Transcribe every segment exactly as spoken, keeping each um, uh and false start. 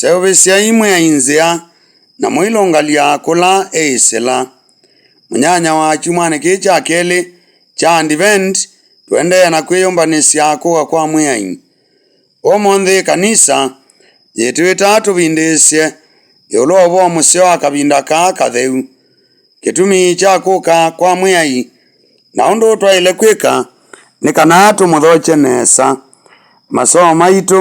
Seũvĩsyai Mwĩai nzĩa, na mũilũngalya kũla eĩsĩla. Mũnyanya wa kyumwanĩ kĩĩ kya kelĩ kya Advent, tũendee na kwĩyũmbanĩsya kũka kwa Mwĩai. Ũmũnthĩ ĩkanisa yĩtwĩta tũvindĩĩsye ĩũlũ wa ũvoo mũseo wa kavinda kaa katheu. Kĩtumi kya kũka kwa Mwĩai na ũndũ twaĩle kwĩka nĩ kana tũmũthokye nesa. Masomo maitũ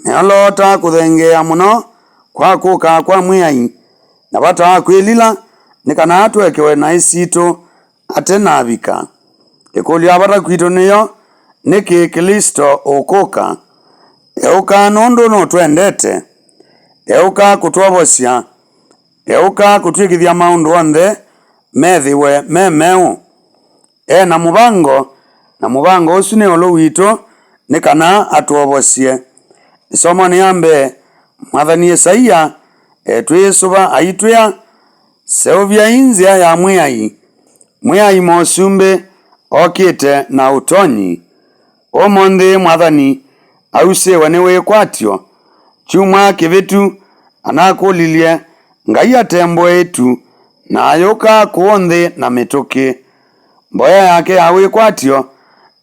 meoloota kũthengeea mũno kwa kũka kwa Mwĩai na vata wa kwĩlila nĩ kana tũekewe naĩ sitũ ate navika. Ĩkũlyo ya vata kwitũ nĩyo, nĩkĩ Klĩsto ũkũka? Eũka nũndũ nũtwendete. Eũka kũtwovosya. Eũka kũtwĩkĩthya maũndũ onthe methĩwe me meũ. E na mũvango, na mũvango ũsu nĩ ĩũlũ witũ nĩ kana atwovosye. Ĩsomonĩ ya mbee, mwathani Ĩsaia etwĩĩsũva aitwĩa, "Seũvyai nzĩa ya Mwĩai, Mwĩai Mũsumbĩ okĩte na ũtonyi." Ũmũnthĩ mwathani ausĩwe nĩ wĩkwatyo. Kyumwa kĩvĩtu anakũlilye, Ngai atembũe ĩtu na ayũka kũũ nthĩ na mĩtũkĩ. Mboya yake ya wĩkwatyo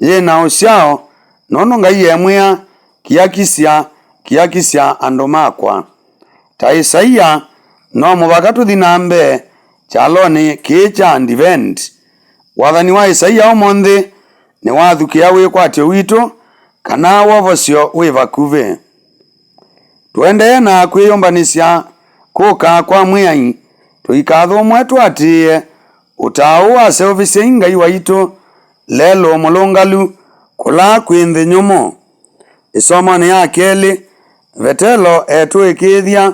yĩ na ũsyao, nũndũ Ngai emwĩa, "Kiakisya, kiakisya andũ makwa." Ta Ĩsaia, no mũvaka tũthi na mbee kyalonĩ kĩĩ kya Advent. Wathani wa Ĩsaia ũmũnthĩ nĩwathukĩa wĩkwatyo witũ kana wovosyo wĩ vakuvĩ. Tũendee na kwĩyũmbanĩsya kũka kwa Mwĩai, tũikathũmũe tũatĩĩe ũtao ũũ wa Seũvĩsyai Ngai waitũ lelũ mũlũngalu kũla kwĩ nthĩ nyũmũ. Ĩsomonĩ ya kelĩ, Vetelo etũĩkĩĩthya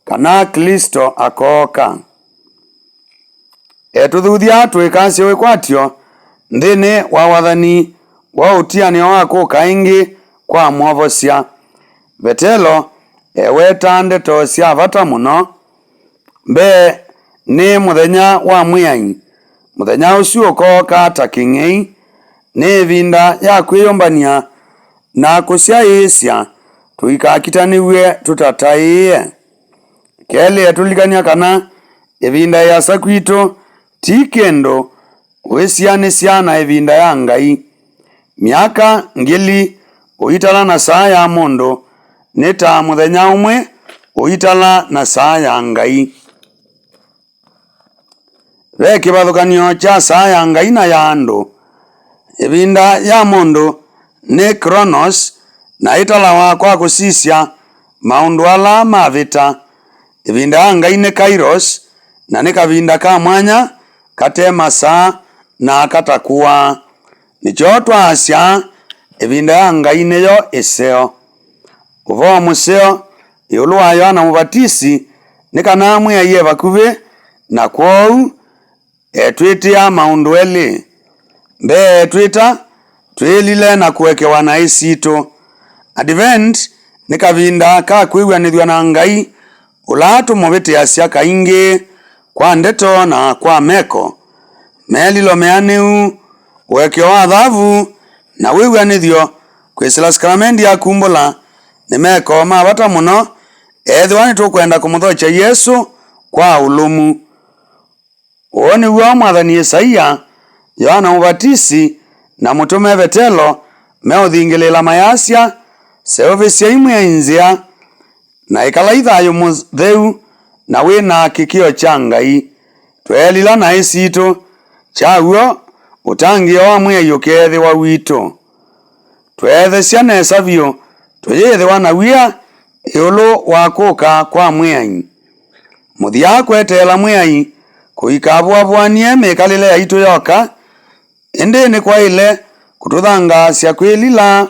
kana Klĩsto akooka. Etũthuthya tũikasye wĩkwatyo nthĩnĩ wa wathani wa ũtianĩo wa kũka ĩngĩ kwa Mwovosya. Vetelo eweta ndeto sya vata mũno. Mbee, nĩ mũthenya wa Mwĩai. Mũthenya ũsu ũkooka ta kĩng'ei. Nĩ ĩvinda ya kwĩyũmbany'a na kũsyaĩĩsya tũikakitanĩw'e tũtataĩĩe. Kelĩ, etũlilikany'a kana ĩvinda ĩasa kwitũ ti kĩndũ ũisianĩsya na ĩvinda ya Ngai. Myaka ngili ũitala na saa ya mũndũ nĩ ta mũthenya ũmwe ũitala na saa ya Ngai. Ve kĩvathũkany'o kya saa ya Ngai na ya andũ. Ĩvinda ya mũndũ nĩ chronos, na ĩtalawa kwa kũsisya maũndũ ala mavĩta. Ĩvinda ya Ngai nĩ kairos, na nĩ kavinda ka mwanya kate masaa na katakũaa. Nĩkyo twaasya ĩvinda ya Ngai nĩyo ĩseo. Ũvoo mũseo ĩũlũ wa Yoana Mũvatisi nĩ kana Mwĩai e vakuvĩ, na kwoou etwĩtĩa maũndũ elĩ. Mbee, etwĩta twĩlile na kũekewa naĩ sitũ. Advent nĩ kavinda ka kwĩw'anĩthw'a na Ngai, ũla tũmũvĩtĩasya kaingĩ kwa ndeto na kwa meko. Melilo meanĩu, ũekeo wa thavu, na wĩw'anĩthyo kwĩsĩla sakramendi ya kumbũla nĩ meko ma vata mũno ethĩwa nĩtũkwenda kũmũthokya Yesũ kwa ũlũmu. Ũũ nĩw'o mwathani Ĩsaia, Yoana Mũvatisi, na mũtũme Vetelo meũthingĩlĩĩla mayasya, "Seũvĩsyai Mwĩai nzĩa, na ĩkalai thayũ mũtheu na wĩ na kĩkĩo kya Ngai." Tweelila naĩ sitũ, kya w'o, ũtangĩĩo wa Mwĩai ũkeethĩwa witũ. Tweethesya nesa vyũ, tũyĩthĩwa na wia ĩũlũ wa kũka kwa Mwĩai. Mũthya kweteela Mwĩai kũikavũavũanie mĩkalĩle yaitũ yoka, ĩndĩ nĩkwaĩle kũtũthangaasya kwĩlila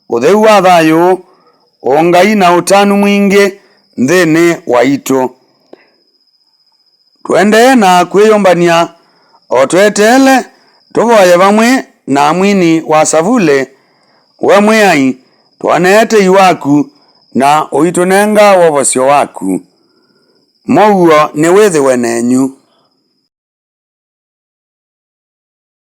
ũtheu wa thayũ, ũngai, na ũtanu mwingĩ nthĩnĩ waitũ. Tũendee na kwĩyũmbany'a o tweteele, tũvoye vamwe na amwini wa Savulĩ, "We Mwĩai, twonee tei waku, na ũitũnenga wovosyo waku." Mũuo nĩwĩthĩwe nenyu.